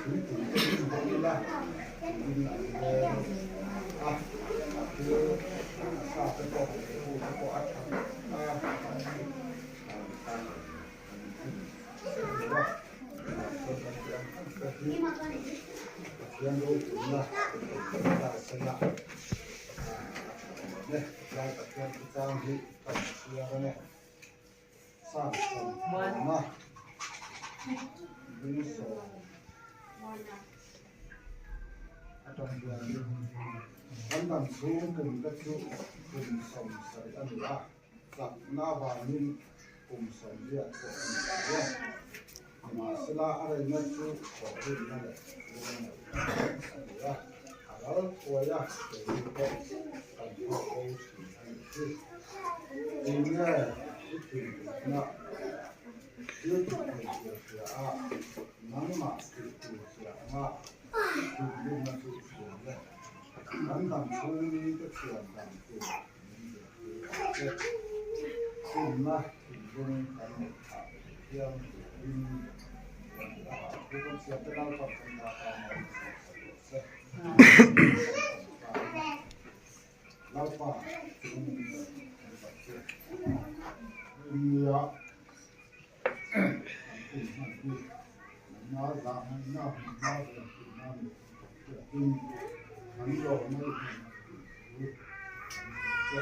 Thingpui te in hawng ila tiin an rel a, a thil a sa te pawh lehkhabu te pawh a tha vek a, an an a. Pathian ropuina ta sela a tlai Pathian thuchang hi ka chhiar a ni. Psalm sawmna bung sawm atang hian kan dam chhung kum te chu kum 70 a ni a. Chakna avangin kum 80 pawh a ni thei a, nimahsela a reina chu thawhrimna leh lungngaihna a ni a, a ral thuai a, keini pawh kan thawk bo thin a nih hi. Enge i thinrimna thil tih thei zia hria a, nangmah tih tur zia anga i thinrimna chu i hria le? Kan dam chhung ni te chhiar dan tur Chhunna thinlung kan neih phah thiam turin thu kan chhiar te lalpa kan ta tan a insawi sak rawh se. Lalpa chung kan tak che. Nia kan hun hman hi nangma zah ngaihna hmunhma ve tihna ni hriatin kan lawm mai hun a tih thu kan hria che.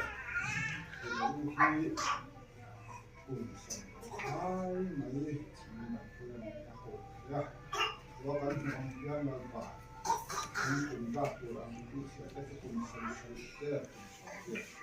He u hi kum 15 mai min ah hian a kawh thei a, chua kan hmuh ang hian Lalpa kan kum zat tur ang tih chhiah te chu kum 70 te kum 80 te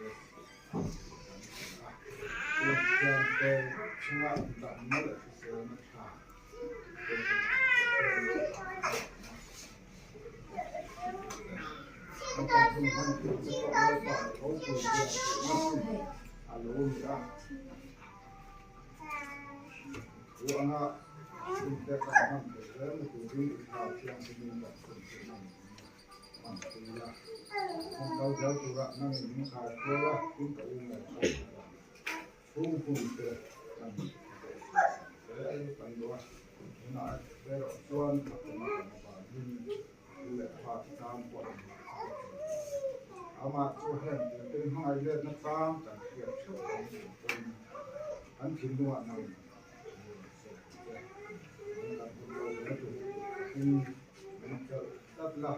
Tlat la,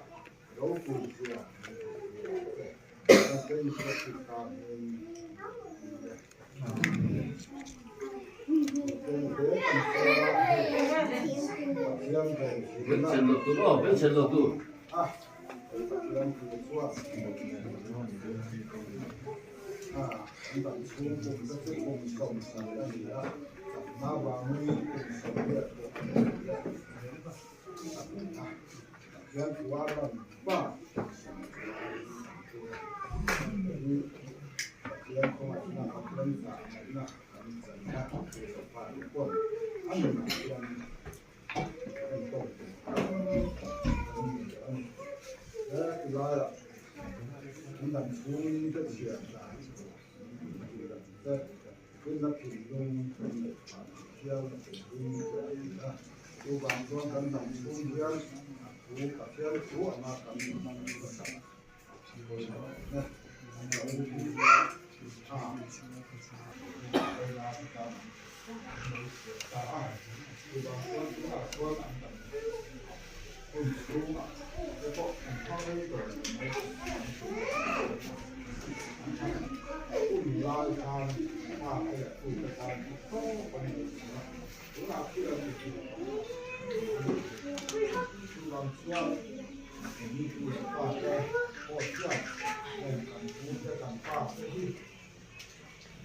ropui zia min hrilh ang che. Pathian Isua Krista hming ni e. Pathian venhimna a, Pathian thu chuan a, an dam chhung kum te chu kum 70 a ni a, chakna vangin kum 80 pawh a ni e. Pathian thu a lan bak Pathian khawngaihna Pathian zahngaihna kan channa pa te pawh a nunah hian en tawk tur kan ni a ni. He tilaiah an dam chhungin ka chhiar dan te Rinna thinlung kan neih phah tih hial na thinlung te a ni a, chuvang chuan kan dam chhung hian a thu Pathian thu anga kan hmang hmasa pawimawh awm e. Ka u hi a ta a, chuvang chuan tunah chuan an dam hun chhungah te pawh an hmang rei tawh lo mai Hun lai khan pa te leh pu te khan thu tawp an nei thin a, tunah thil an ti thin a Chuvang chuan mi pu leh pa te pawh hian heng kan pu te kan pa te hi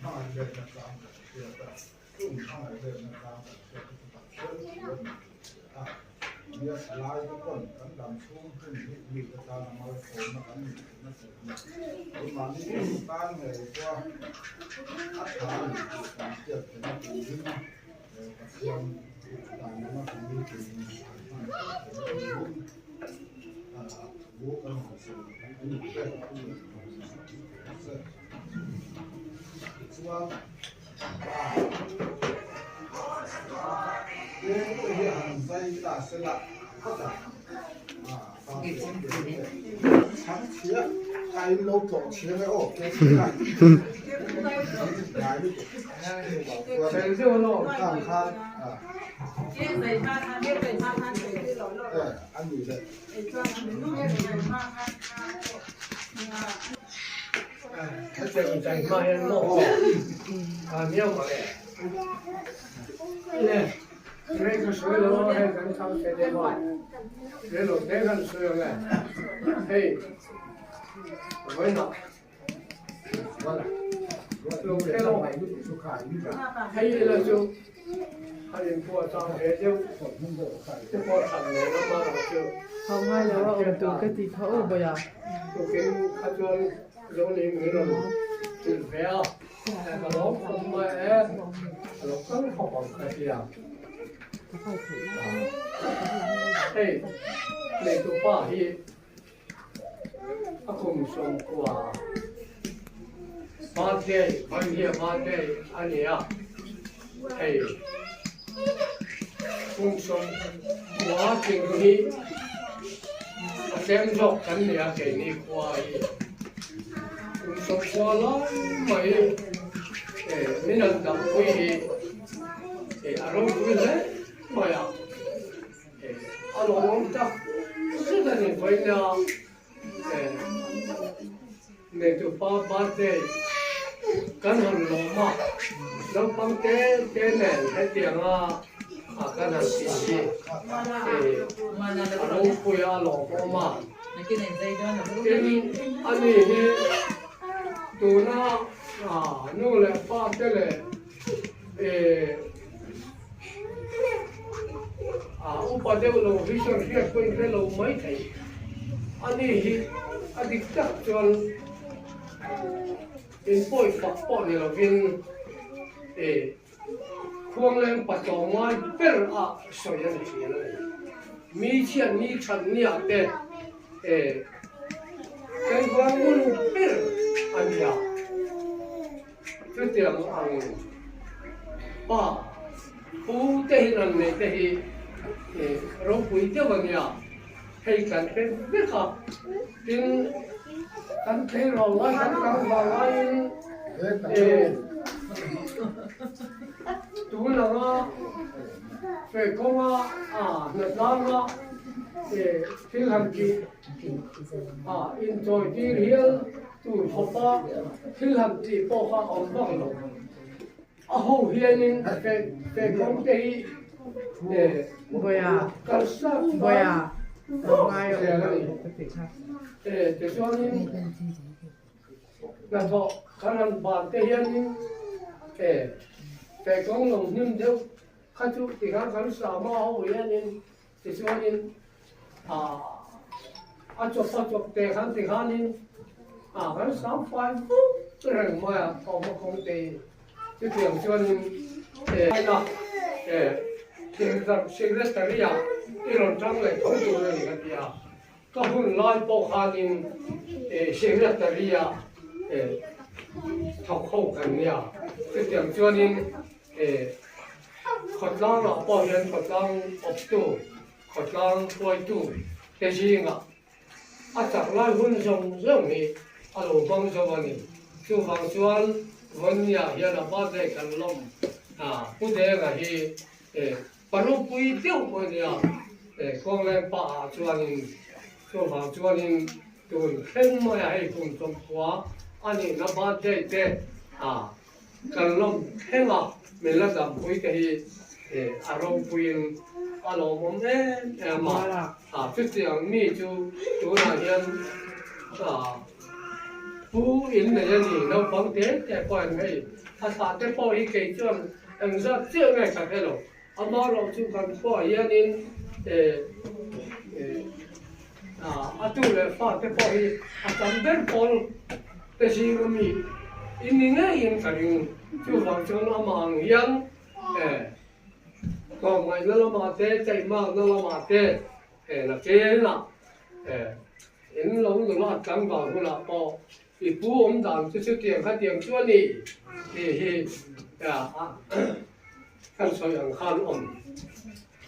hmangaih letna chang kan hriat a, chung hmangaih letna chang kan hriat te chu Pathian thu a ni tih hria a. Nia thalai te pawn kan dam chhung hun hi mi te tana malsawmna kan nih theihna tur leh keimahni kan tan ngei pawha a tha a ni tih kan hriat theihna turin Pathian dan lama kan mi turin kan hman theih theihna turin a thu kan han sawi a ni te tichuan Eng pawh hi han zai ta se la. phawt a, Chhangchhia ka in lo tlawh chhiang e aw ngai lutuk chuvang chuan khan a ni le. Hau ngai lo a awm tur ka ti kha aw bawiha. Bawiha bawiha hau ngai a awm tur ka ti kha.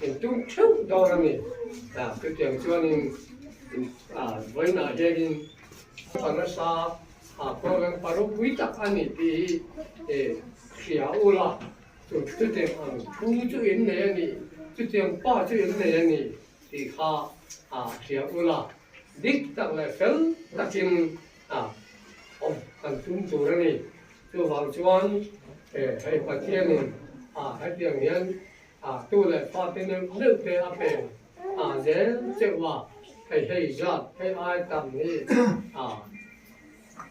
in tum theuh dawn a ni. Chutiang chuanin vawiinah hianin pa nasa program pa ropui tak a ni tih hi hria ula, chutiang ang thu chu in nei a ni, chutiang pa chu in nei a ni tih kha hria ula, dik tak leh fel takin awm kan tum tur a ni. Chuvang chuan hei Pathianin hetiang hian tu leh fate neuh neuh te a pe zel cheuh a, hei hei zat hei ai tam hi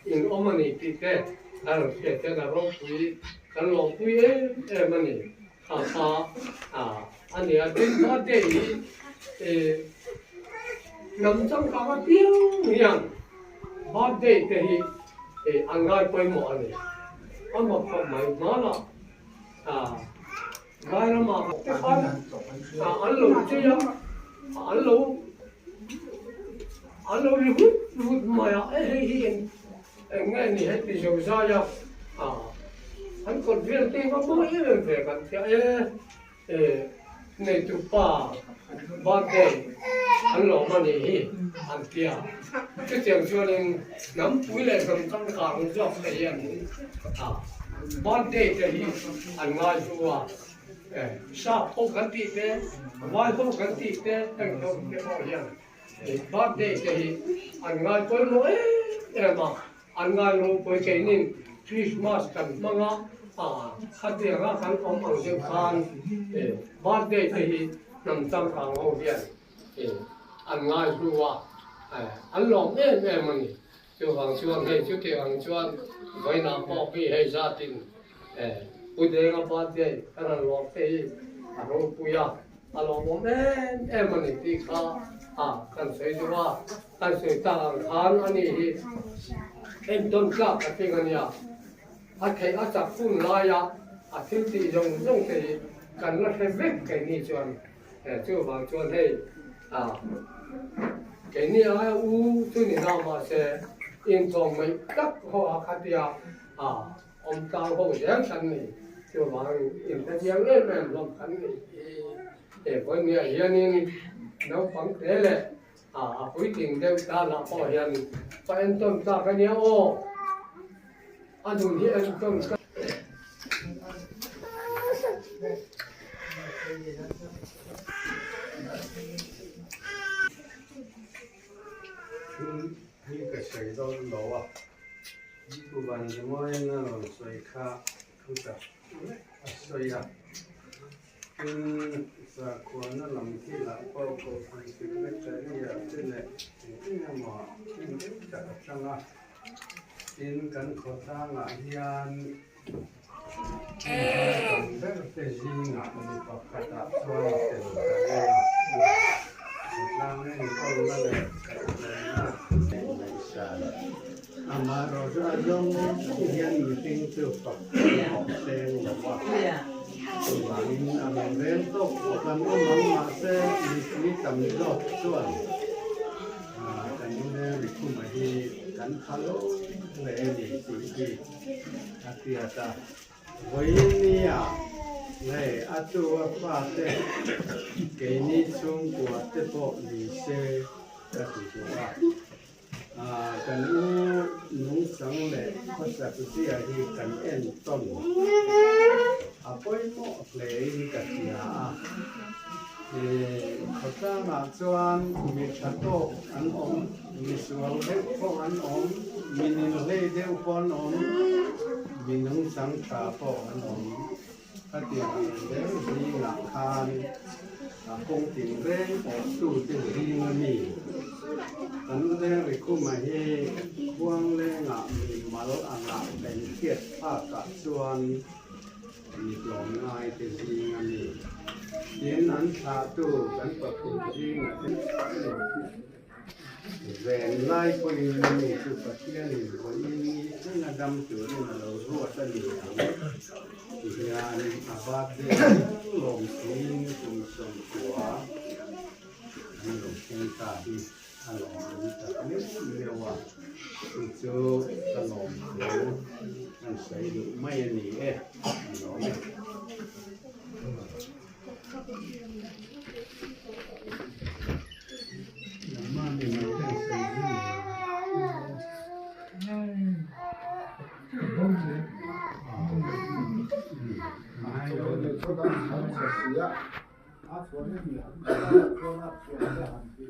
in awm a ni tih te a rawn hriat hian a ropui kan lawmpui em em a ni. Kha kha a ni a, tin birthday hi hnam changkang apiang hian birthday te hi an ngai pawimawh a ni. A mak khawp mai hmanah Vairama te khan an lo chei a, an lo an lo ri vut vut mai a, hei hi eng nge ni heti zo zai a, an kawt vel te va mawi em em ve kan tia e, neitu pa birthday an lawm a nih hi an tia, chutiang chuanin hnampui leh hnam changkang zawk te hian birthday te hi an ngai chu a, sap ho kan tih te, vai ho kan tih te heng ho te pawh hian birthday te hi an ngai pawimawh em em a. An ngai ropui keinin Christmas kan hmang a, khatianga kan awm ang deuh khan birthday te hi hnam changkang ho hian an ngai hnu a, an lawm em em a ni. Chuvang chuan hei chutiang ang chuan vawiinah pawh mi hei zatin Pu Denga birthday kan han lawm te hi a ropui a, a lawmawm em em a ni tih kha kan sawi duh a. Kan sawi tak ang khan a ni hi entawn tlak a tling a nia. A theih a chak hun laia a thil tih zawng zawng te hi kan la hre vek keini chuan chuvang chuan hei keini aia u chu ni na mahse inchawm mai tak ho a khatia awm tlang ho zel kan ni. Chuvang inhrechiang em em hlawm kan ni hi he vawinia hianin naupang te leh A puitling deuh tanah pawh hian pa entawn tlak a nia aw, a nun hi entawn tlak. Thil hi ka sawi dawn lo a, Thuvan Ringawiin a rawn sawi kha thutak a sawi a. Tin, sakhuana lam thilah pawh Kohhran Secretary-ah te leh eng eng emaw hmun deuh tak a chang a. Tin, kan khawtlangah hian hmun tam ber te zingah mi pakhatah chuan a tel ka ring a. Khawtlang enkawlna leh kaihhruaina leh ngaihsan amaherawhchu a zawng zawng hian mihring chu fak an awm seng lo a. Chuvangin a lo rel tawk pawh kan awm ang mahse mipui tam zawk chuan kan inrel rikhuma hi kan pha lo hle a ni tih hi a hriat a. Vawiin nia hei a tu a fate keini chhungkua te pawh ni se ka ti duh a. Kan u nungchang leh khawsak zia hi kan en tawn a pawimawh hlein ka hria a. Khawtlangah chuan mi tha tawk an awm, mi sual deuh pawh an awm, mi ninhlei deuh pawh an awm, mi nungchang tha pawh an awm. Khatiang ang reng zingah khan a kawng tinreng awhtute zing a mi. Kan reng rikhuma hi khuanglengah mi mal angah kan hriat phakah chuan mi tlawmngaite zing a mi. Tin, an thlahtu kan pathum zingah te Ven lai pawhin mi chu Pathianin vawiin ni thleng a dam turin a lo ruat a ni ang ti hian a birthday thleng lawm siin kum 90 an lo thleng ta hi a lawmawm tak meuh meuh a, chu chu ka lawm thu an sawi duh mai a ni e, a lawm e. si a, a chhuan hi mi han ti a, chuan a chhuan te han ti.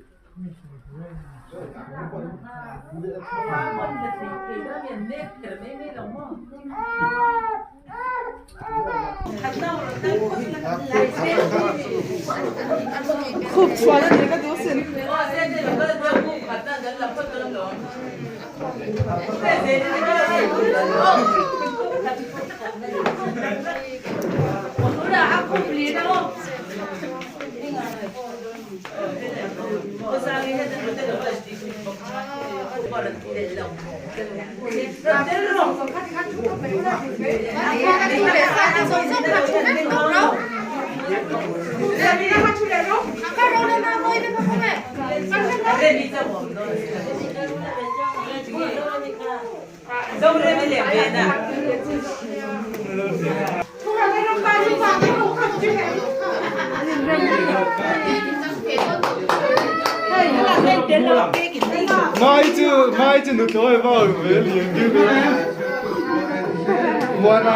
Mai chu mai chu nuthlawi vau ve lian deuh deuh Muana.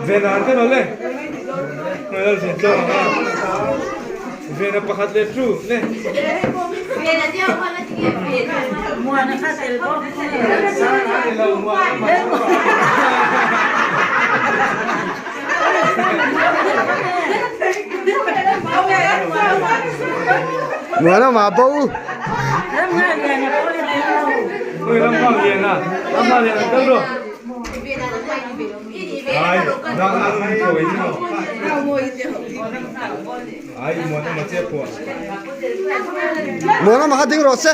Vena an kan le. Vena pakhat le tu ne. Muana ma bo. Oi ram pa lian a. Ram pa lian kal ro. Ai, na na na ko yi no. Ai muana ma che po. Muana ma kha ding ro se.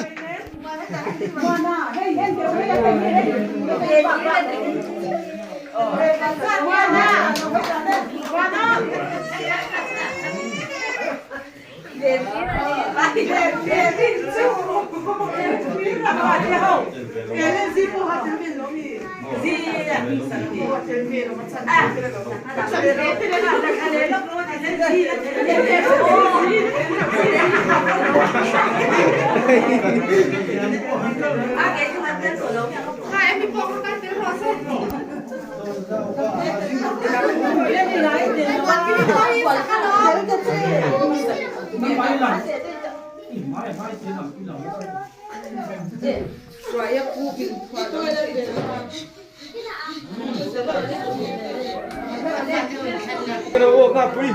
Wo ka pui.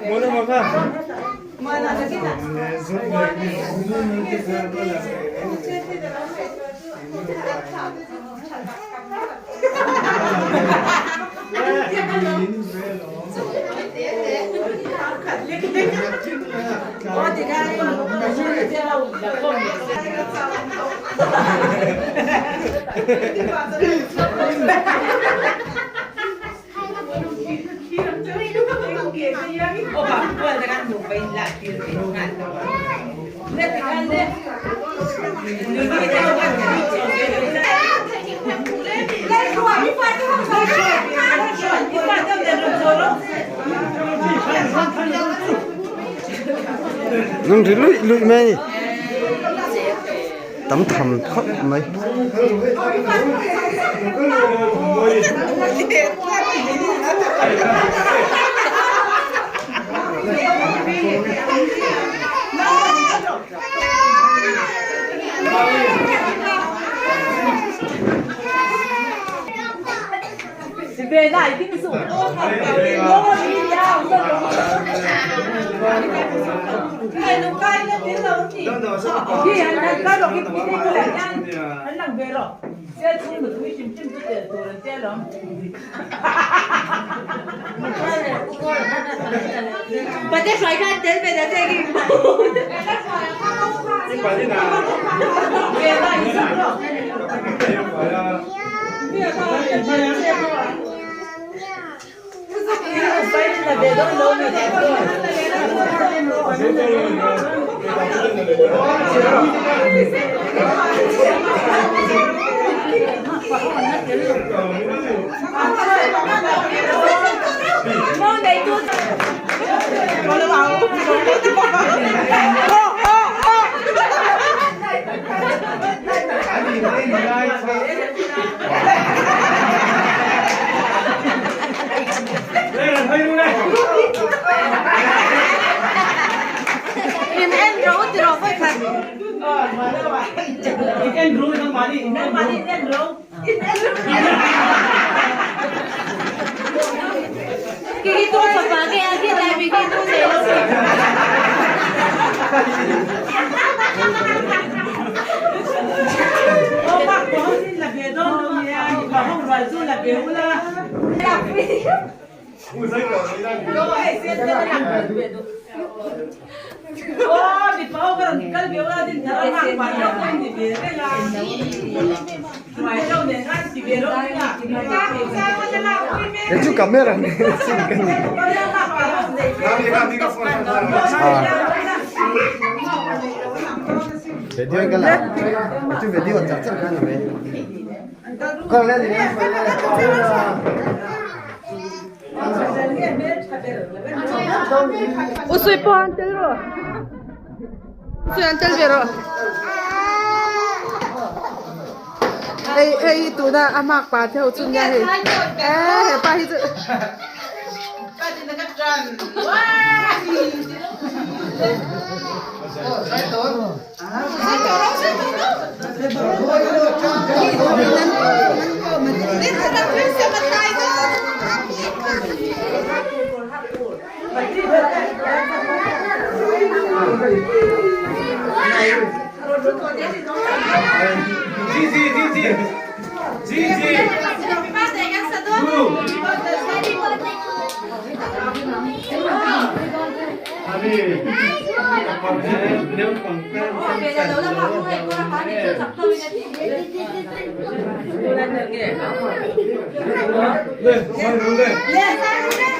Muana ma kha. Nang ri lui lui mai ni. Tam tham khawp mai. Chu camera ne sin kan ni. Video ka la. Chu video char char khan me. Kal le ni. Usui pawh an tel rawh. Usui an tel ve rawh. Hei hei hi tuna a hmak pa te ho chu nia hei. Eh hepa hi chu.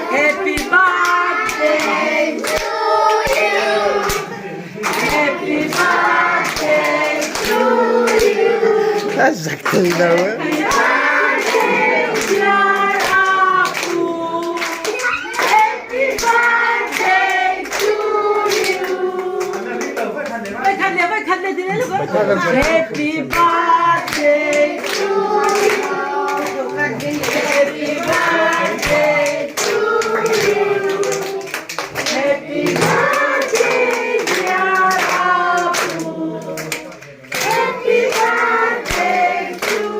Happy birthday to you. Happy birthday to you. A zak thei lo e. Happy birthday dear Apu. Happy birthday to you. Happy birthday to you. Happy birthday to you. Happy birthday dear Apu. Happy birthday to you.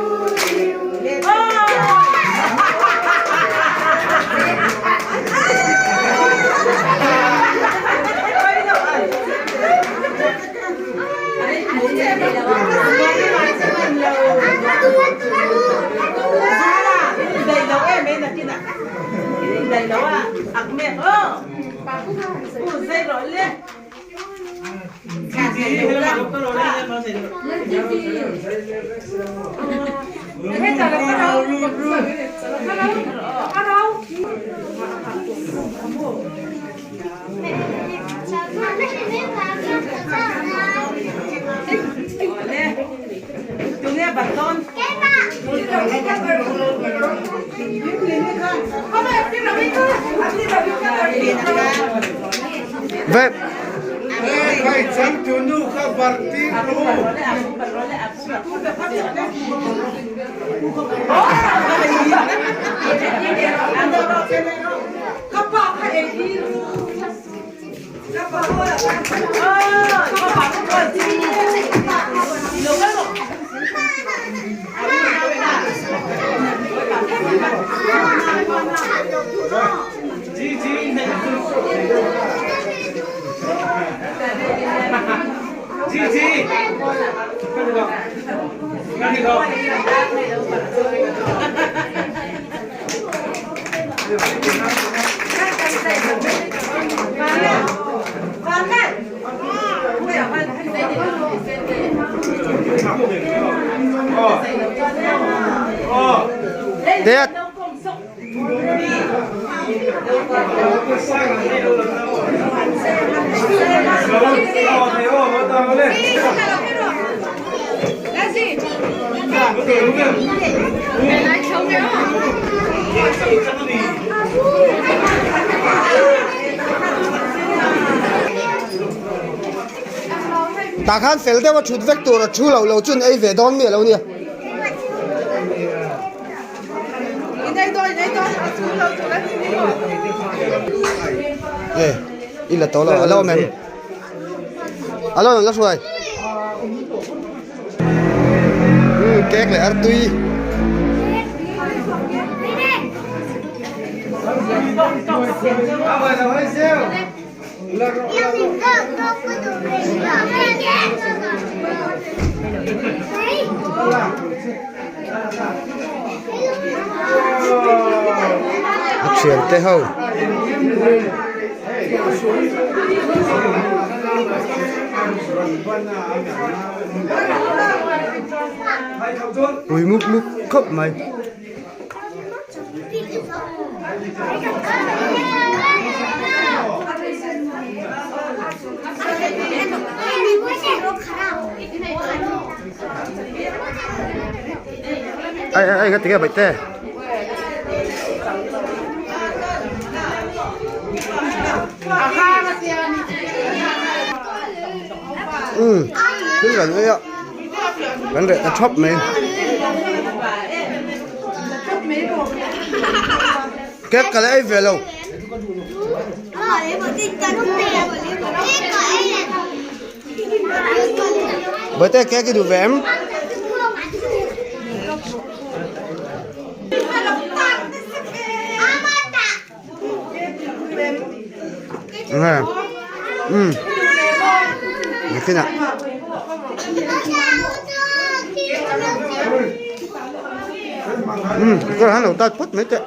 Vep. Tet. Tah khan fel deuh a thut vek tur a thu loh lo chun ei ve dawn mi a lo nia. E i la tawh lo a lo awm em a lo awm la hruai umm cake leh artui. A thian te ho pui mup mup khawp mai. Ai ai ai ka ti nge baihte. Umm thil kan ei a kan reh ta thap mai. Cake ka la ei ve lo. Bawihte cake i duh ve em? Nge umm nakinah umm ka han lo tat phawt mai teh.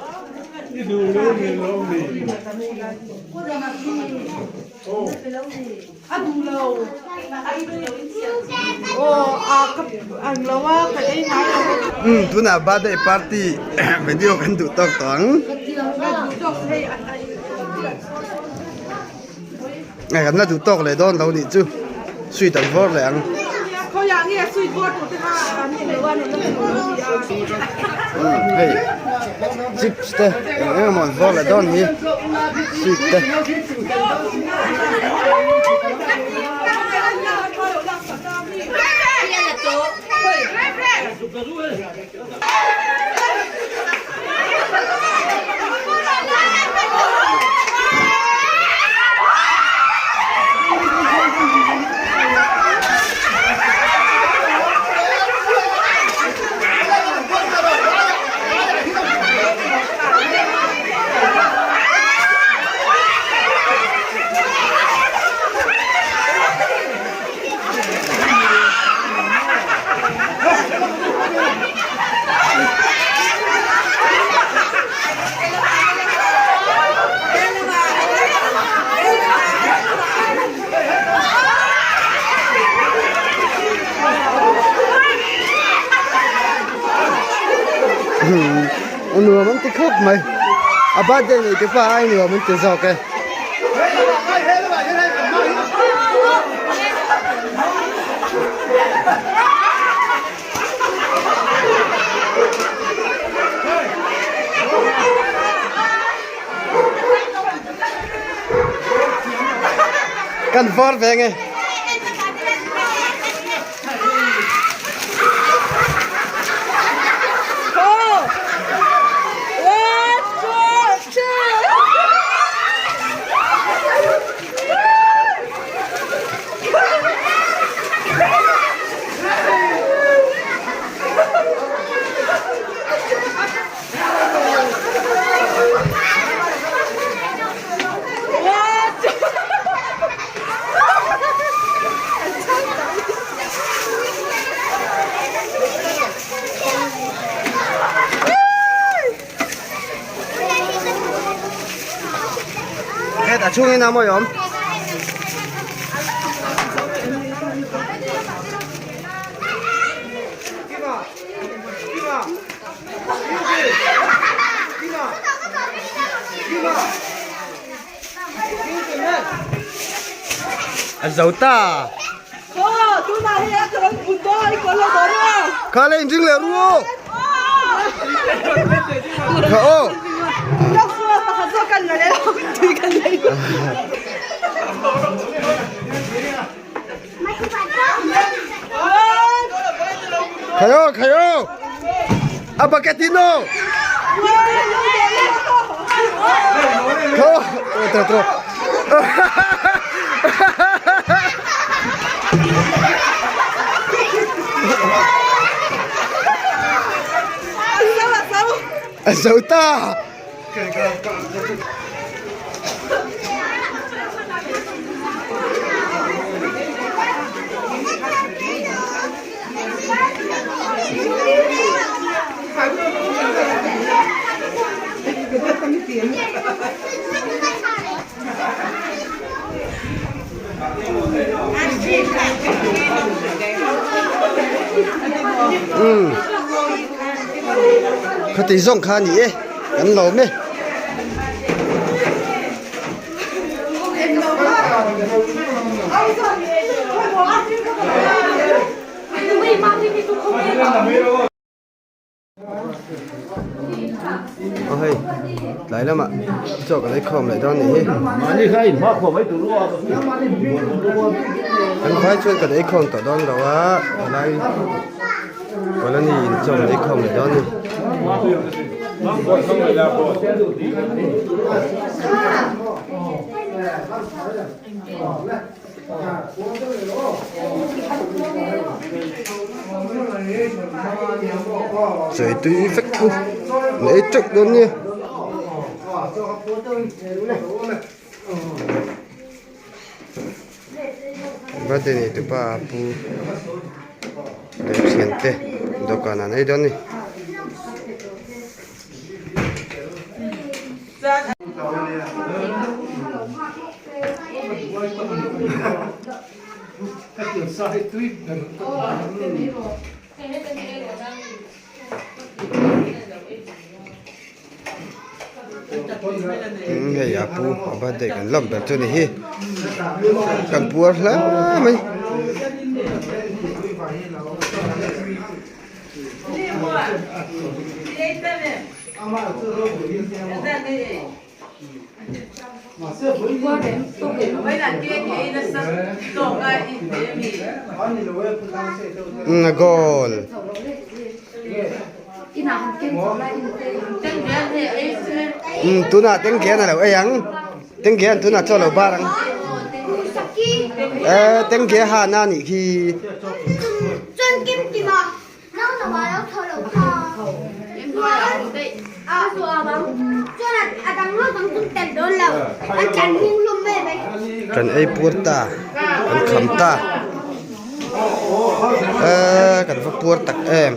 Umm tunah birthday party video kan duh tawk tawh ang. Nge kan la duh tawk leh dawn lo nih chu sweet an vawr leh ang. Umm hei chips te eng eng emaw an vawr leh dawn hi sweet te. Nuam an ti khawp mai a birthday nei te pawh ai nuam an ti zawk e. Kan var ve nge. chhungin a mawi awm. A zo ta. Kha le inring leh ru aw. Kha aw. Khai aw khai aw. A bucket in aw. Kha aw. Tro tro. A zo ta. Umm khati zawng kha a ni e kan lawm e. Aw hei tlai lamah chaw kan ei khawm leh dawn a nih hi kan vai chuan kan ei khawm tawh dawn lo a helai colony in chaw kan ei khawm leh dawn a ni. Chei tui vek thu an ei teuh dawn nia. Birthday nei tupa a pu leh thiante dawhkan an ei dawn a ni. Hei a pu a birthday kan lawm ber chu a ni hi kan puar hle mai. Umm a goal. Umm tunah tengge an a lo ei ang tengge an tunah chaw a lo bar ang eh tengge ha na nih khi. Kan ei puar ta kan kham ta eee kan va puar tak em.